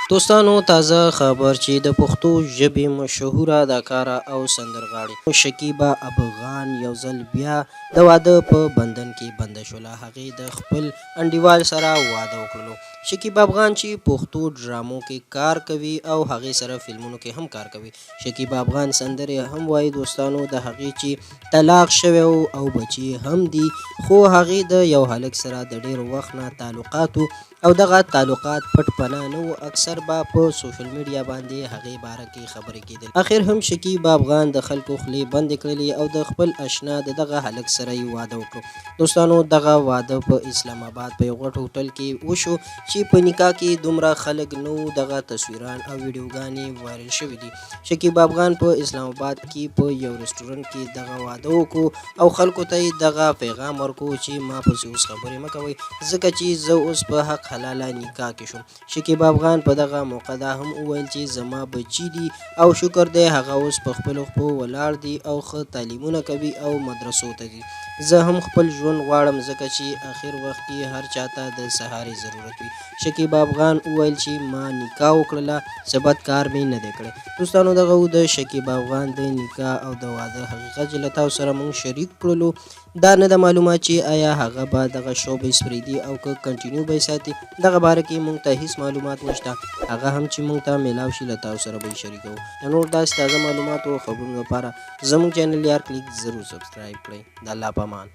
دوستانو تازه خبر چې د پښتو ژبې مشهوره اداکاره او سندرغاړې شکیبا افغان یو ځل بیا د واده په بندن کې بنده شوله. هغې د خپل انډیوال سره واده وکړلو. شکیبا افغان چې پښتو ډرامو کې کار کوي او هغې سره فلمونو کې هم کار کوي. شکیبا افغان سندرې هم وایي. دوستانو، د هغې چې طلاق شوی او بچي هم دي، خو هغې د یو هلک سره د ډیر وخت نه تعلقات او دغه تعلقات پټ پناه نه وو، اکثر به په سوشل میډیا باندې هغې باره کې خبرې کېدلې. اخر هم شکیب افغان د خلکو خولې بندې کړلې او د خپل اشنا د دغه هلک سره یې واده وکړو. دوستانو، دغه واده په اسلام آباد په یو غټ هوټل کې وشو چې په نکاح کې دومره خلک نه وو. دغه تصویران او ویډیوګانې وایرل شوې دي. شکیب افغان په اسلام آباد کې په یو رستورانت کې دغه واده وکړو او خلکو ته یې دغه پیغام ورکړو چې ما پسې اوس خبرې مه کوئ، ځکه چې زه اوس په حق حلاله نکاح کې شوم. شکیب افغان په دغه موقع دا هم وویل چې زما بچي دي او شکر دی هغه اوس په خپلو پښو ولاړ دي او ښه تعلیمونه کوي او مدرسو ته ځي. زه هم خپل ژوند غواړم، ځکه چې اخر وخت کې هر چاته د سهارې ضرورت وي. شکیب افغان وویل چې ما نکاح وکړله، څه بد کار مې نه دی کړی. دوستانو، دغه و د شکیب افغان د نکاح او د واده حقیقت چې له تاسو سره مونږ شریک کړلو. دا نه ده معلومه چې آیا هغه به دغه شوبز پرېږدي او که کنټینیو به یې ساتي. دغه باره کې مونږ ته هیڅ معلومات نشته. هغه هم چې مونږ ته میلاو شي، له تاسو سره به یې شریکوو. د نور داسې تازه معلوماتو او خبرونو لپاره زموږ چینل یار کلیک ضرور سبسکرایب کړئ. د الله په امان.